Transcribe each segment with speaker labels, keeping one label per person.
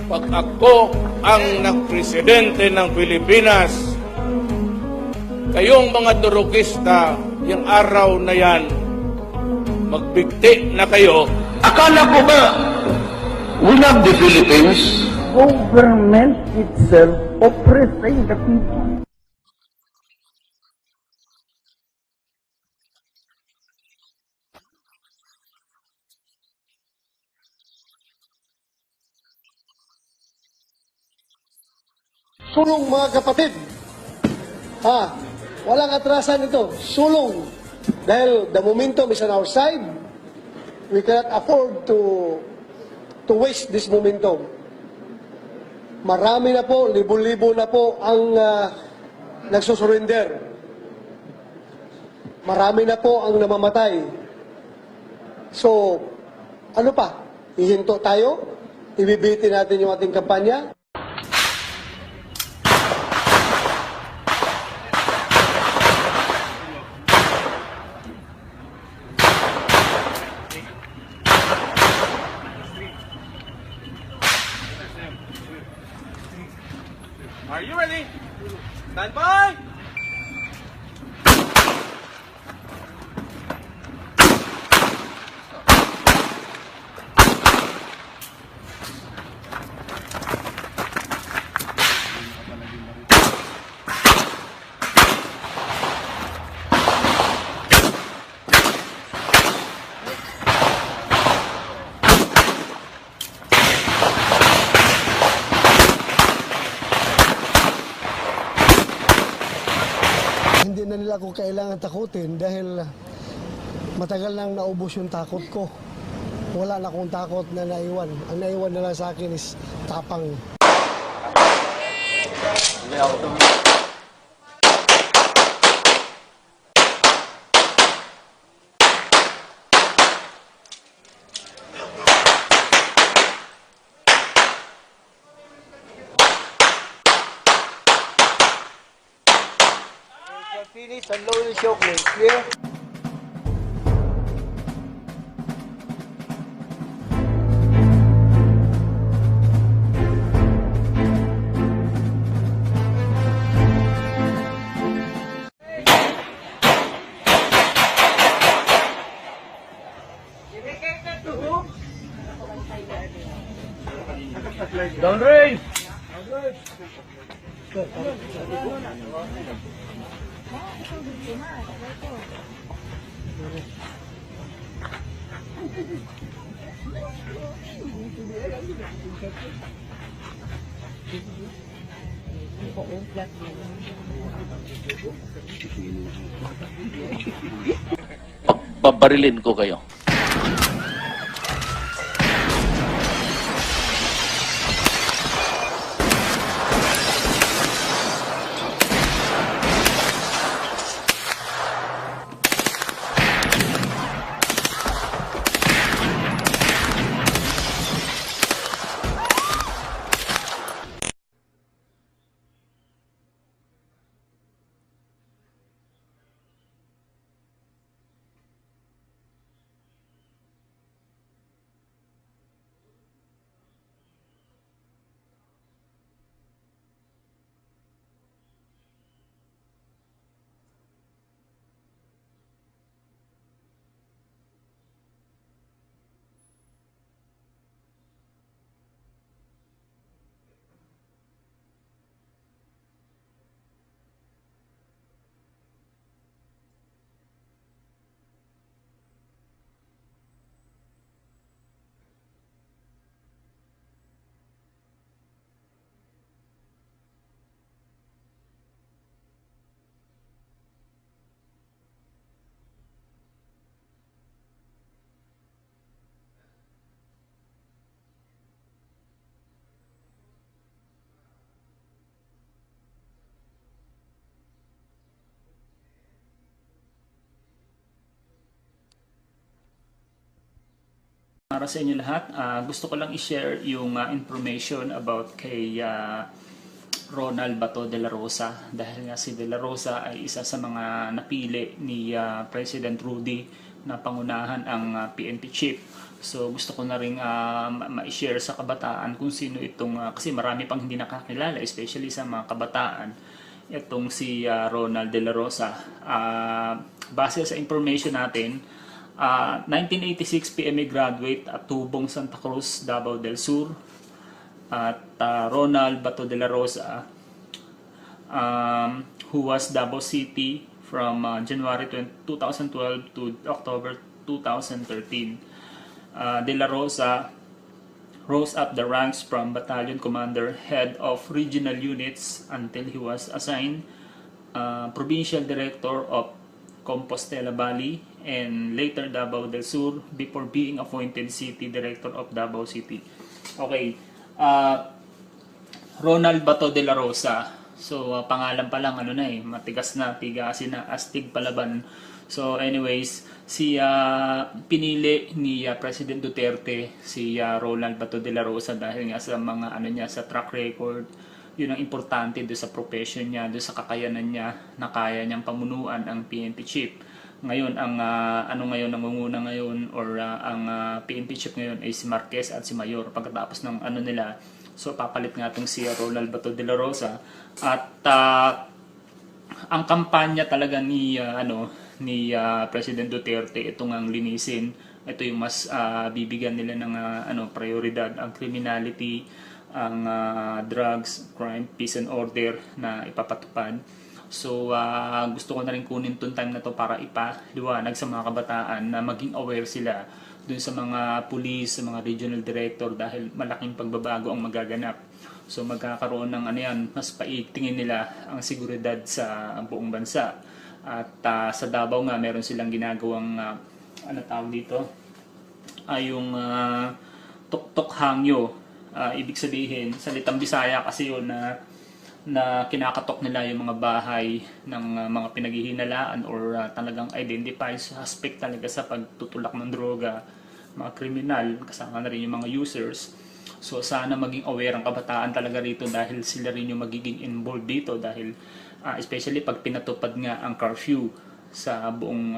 Speaker 1: Pag ako ang nagpresidente ng Pilipinas, kayong mga durugista, yung araw na yan, magbigti na kayo.
Speaker 2: Akala ko ba, we love the Philippines?
Speaker 3: Government itself oppressing the people.
Speaker 4: Sulong mga kapatid. Walang atrasan ito. Sulong. Dahil the momentum is on our side, we cannot afford to waste this momentum. Marami na po, libo-libo na po ang nagsusurrender. Marami na po ang namamatay. So, ano pa? Hihinto tayo? Ibibitin natin yung ating kampanya?
Speaker 1: Are you ready? Stand by!
Speaker 4: Hindi na nila ako kailangan takutin dahil matagal nang naubos yung takot ko. Wala na akong takot na naiwan. Ang naiwan na lang sa akin is tapang.
Speaker 3: Finish and lower the show, please. Clear?
Speaker 1: Down range!
Speaker 2: Babarilin ko kayo.
Speaker 5: Para sa inyo lahat, gusto ko lang i-share yung information about kay Ronald Bato de la Rosa, dahil nga si de la Rosa ay isa sa mga napili ni President Rudy na pangunahan ang PNP chief. So gusto ko na rin ma-share sa kabataan kung sino itong kasi marami pang hindi nakakilala, especially sa mga kabataan, itong si Ronald de la Rosa. Base sa information natin, 1986 PMA graduate at Tubong Santa Cruz, Davao del Sur. At Ronald Bato de la Rosa, who was Davao City from January 2012 to October 2013. De la Rosa rose up the ranks from battalion commander, head of regional units until he was assigned provincial director of Compostela Valley and later Davao del Sur before being appointed city director of Davao City. Okay. Ronald Bato de la Rosa. So, pangalan pa lang, matigas na, tigasin na, astig palaban. So, anyways, pinili ni President Duterte si Ronald Bato de la Rosa dahil nga sa mga sa track record. Yun ang importante do sa profession niya, do sa kakayanan niya na kaya niyang pamunuan ang PNP chief. Ngayon ang nangunguna ngayon or ang PNP chief ngayon ay si Marquez at si Mayor pagkatapos ng nila. So papalit nga itong si Ronald Bato de la Rosa at ang kampanya talaga ni President Duterte itong ang linisin. Ito yung mas bibigyan nila ng prioridad, ang criminality, ang drugs, crime, peace and order na ipapatupad. So, gusto ko na rin kunin itong time na to para ipaliwanag sa mga kabataan na maging aware sila dun sa mga police, sa mga regional director dahil malaking pagbabago ang magaganap. So, magkakaroon ng mas paitingin nila ang seguridad sa buong bansa. At sa Davao nga, meron silang ginagawang, yung tuktok hangyo. Ibig sabihin, salitang Bisaya kasi yun na kinakatok nila yung mga bahay ng mga pinaghihinalaan or talagang identified suspect talaga sa pagtutulak ng droga, mga kriminal, kasama na rin yung mga users. So sana maging aware ang kabataan talaga rito dahil sila rin yung magiging involved dito dahil especially pag pinatupad nga ang curfew sa buong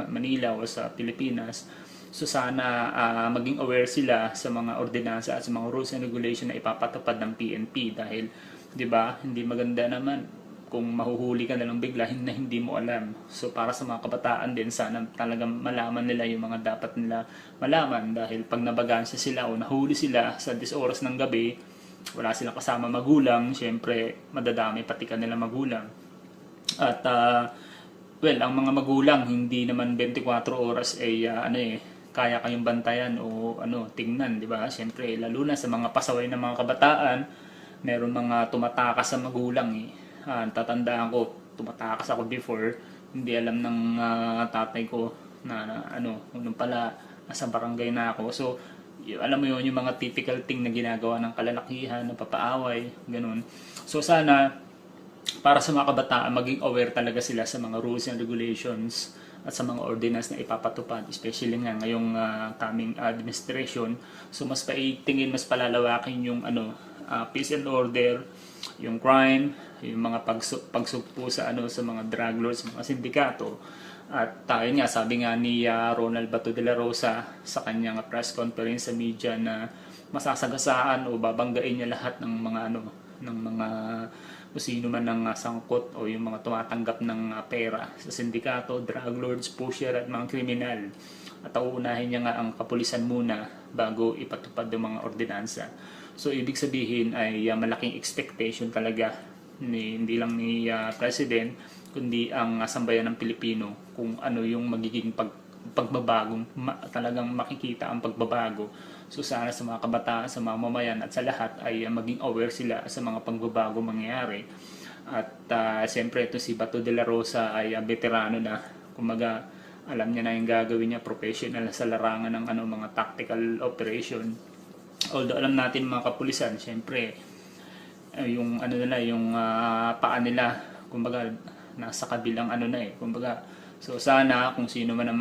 Speaker 5: Manila o sa Pilipinas. So sana maging aware sila sa mga ordinansa at sa mga rules and regulation na ipapatupad ng PNP dahil 'di ba? Hindi maganda naman kung mahuhuli ka na lang bigla na hindi mo alam. So para sa mga kabataan din sana talagang malaman nila yung mga dapat nila malaman dahil pag nabagansya sila o nahuli sila sa 10 oras ng gabi, wala silang kasama magulang, syempre madadami pati kanila magulang. At ang mga magulang hindi naman 24 oras ay kaya kayong bantayan o tingnan, 'di ba? Syempre lalo na sa mga pasaway ng mga kabataan, meron mga tumatakas sa magulang tatandaan ko, tumatakas ako before, hindi alam ng tatay ko na nung pala nasa barangay na ako. So alam mo yun, yung mga typical thing na ginagawa ng kalalakihan, ng papaaway, ganun. So sana para sa mga kabataan maging aware talaga sila sa mga rules and regulations at sa mga ordinance na ipapatupad, especially nga ngayong coming administration. So mas paitingin, mas palalawakin yung peace and order, yung crime, yung mga pagsugpo sa sa mga drug lords, mga sindikato. At tayo nga, sabi nga ni Ronald Bato de la Rosa sa kanyang press conference sa media na masasagasaan o babanggain niya lahat ng mga kung sino man ng sangkot o yung mga tumatanggap ng pera sa sindikato, drug lords, pusher at mga kriminal. At uunahin niya nga ang kapulisan muna bago ipatupad yung mga ordinansa. So ibig sabihin ay malaking expectation talaga hindi lang ni President kundi ang sambayan ng Pilipino kung ano yung magiging pagbabagong talagang makikita ang pagbabago. So sana sa mga kabataan, sa mga mamayan at sa lahat ay maging aware sila sa mga pagbabago mangyayari. At siyempre ito si Bato de la Rosa ay veterano na, kumaga alam niya na yung gagawin niya, professional sa larangan ng mga tactical operation. Although alam natin mga kapulisan, siyempre yung yung paa nila, kumbaga nasa kabilang kumbaga. So sana kung sino man na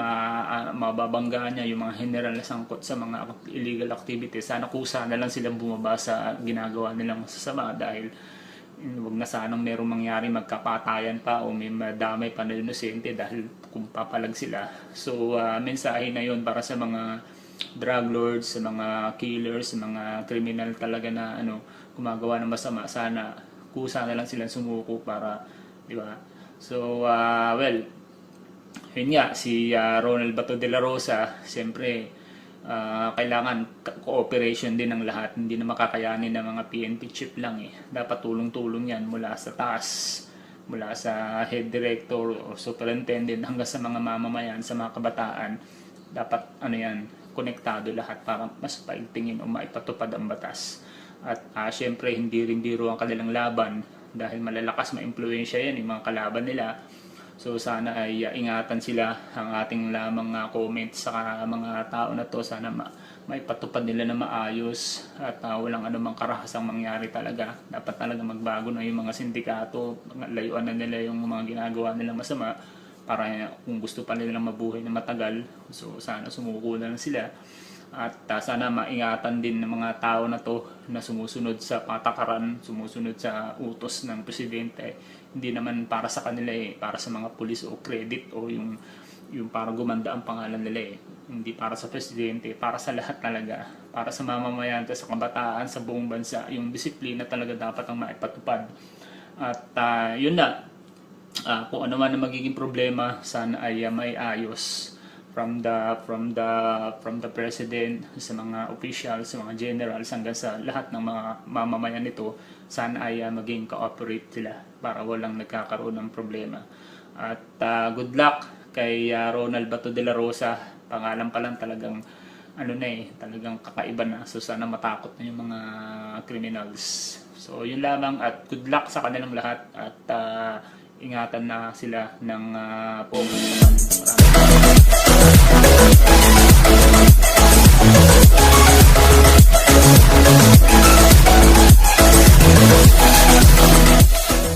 Speaker 5: mababangga niya, yung mga general na sangkot sa mga illegal activities, sana kusa na lang silang bumaba sa ginagawa nilang masasama dahil Huwag na sanang merong mangyari magkapatayan pa o may madamay pa na inosente dahil kung papalag sila. So mensahe na yun para sa mga drug lords, sa mga killers, sa mga criminal talaga na gumagawa ng masama. Sana kusa na lang silang sumuko para, di ba? So well, yun nga, si Ronald Bato de la Rosa, siyempre kailangan cooperation din ng lahat. Hindi na makakayanin ng mga PNP chief lang eh. Dapat tulong-tulong yan mula sa taas, mula sa head director o superintendent hanggang sa mga mamamayan, sa mga kabataan. Dapat konektado lahat para mas paigtingin o maipatupad ang batas. At syempre hindi rin biro ang kanilang laban dahil malalakas, maimpluwensya yan yung mga kalaban nila. So sana ay ingatan sila. Ang ating lamang comments sa mga tao na to, sana maipatupad nila na maayos at walang anumang karahasang mangyari talaga. Dapat talaga magbago na yung mga sindikato, layuan na nila yung mga ginagawa nilang masama para kung gusto pa nilang mabuhay na matagal. So sana sumuko na lang sila. At sana maingatan din ng mga tao na to na sumusunod sa patakaran, sumusunod sa utos ng presidente. Hindi naman para sa kanila para sa mga pulis o credit o yung para gumanda ang pangalan nila Hindi para sa presidente, para sa lahat talaga. Para sa mamamayan, sa kabataan, sa buong bansa. Yung disiplina talaga dapat ang maipatupad. At yun na, kung ano man ang magiging problema, sana ay may ayos. From the president, sa mga officials, sa mga generals, hanggang sa lahat ng mga mamamayan nito, sana ay maging cooperate sila para walang nagkakaroon ng problema. At good luck kay Ronald Bato de la Rosa. Pangalan pa lang talagang talagang kakaiba na. So sana matakot na yung mga criminals. So yun lamang at good luck sa kanilang lahat at ingatan na sila ng pogo.